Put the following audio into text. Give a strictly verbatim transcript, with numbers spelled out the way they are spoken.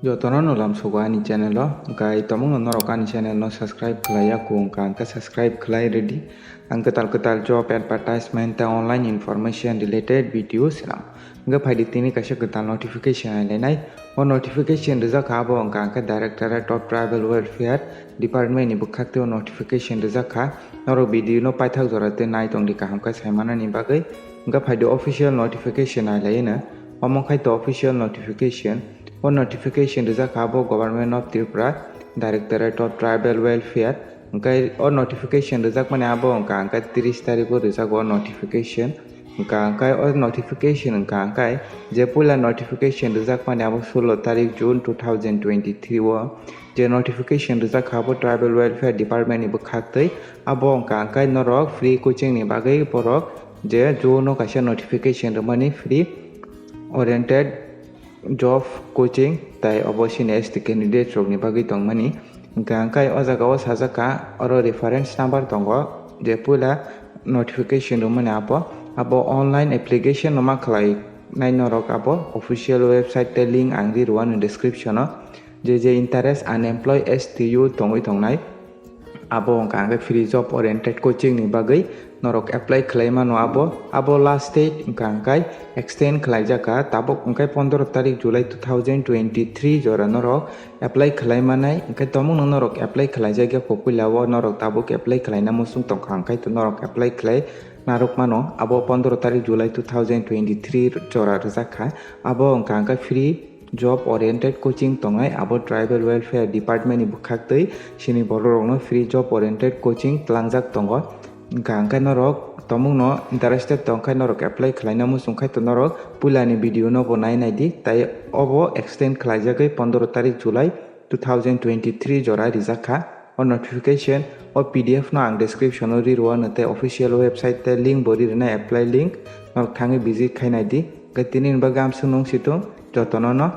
Jotono no lamsogo ani channel o, hwnkhe tomungno norok ani channel no subscribe khlaiya kung kha, hwnkhe subscribe khlai rwdi. Ang kwtal kwtal job advertisement tei online information related video swnam. Hwnkhe phaidi tini kaisa kwtal notification ailainai. O notification rijak kha abo wngkha hwnkhe Directorate of Tribal Welfare Department ni bwkhak tei o notification rijak kha. Norok video no paithak jora tei nai tongdi kaham khe saimanani bagwi. Hwnkhe phaidi official notification ailaino. Omo khai to official notification. O notification rijak kha abo Government of Tripura, Directorate of Tribal Welfare. Hwnkhe o notification rijakmani abo wngkha hwnkhe tris tarikgo rijak o notification. Hwnkha hwnkhe o notification wngkha hwnkhe je puila notification rijakmani abo sulo tarik June two thousand twenty-three o. Je notification rijak kha abo Tribal Welfare Department ni bwkhak twi. Abo wngkha hwnkhe norok free coaching ni bagwi borok je June o kaisa notification rwmani free oriented job coaching tai obo sini S T candidate rokni bagwi tongmani. Hwnkha hwnkhe o jaga o sajak kha oro reference number tongo je puila notification rwmani abo, abo online application no ma khlai nai norok abo official website tei link ang ri rwani description o. Je je interest unemployed S T U tongwi tongnai. Abo wngkha hwnkhe free job oriented coaching ni bagwi norok apply khlai mano abo, abo last date wngkha hwnkhe extend khlaijak kha tabuk hwnkhe pondro tarik July two thousand twenty-three jora norok apply khlai manai. Hwnkhe tomungno norok apply khlaijak ya kho puila o norok tabuk apply khlaina muchung tongkha hwnkhe to norok apply khlai narwk mano abo pondro tarik July two thousand twenty-three jora rijak kha. Abo wngkha hwnkhe free job oriented coaching tongnai abo Tribal Welfare Department ni bwkhak twi sini borok rokno free job oriented coaching tlangjak tongo. Hwnkha hwnkhe norok tomungno interested tongkhe norok apply khlaina muchung khai to norok puilani video no bo nai nai di tai obo extend khlaijagwi pondro tarik July two thousand twenty-three jora rijak kha. O notification o P D F no ang description o ri rwo no tei official website tei link bo ri rwnai apply link norok thangwi visit khai nai di. Hwnkhe tini ni bagwi amsung nung situng jotono no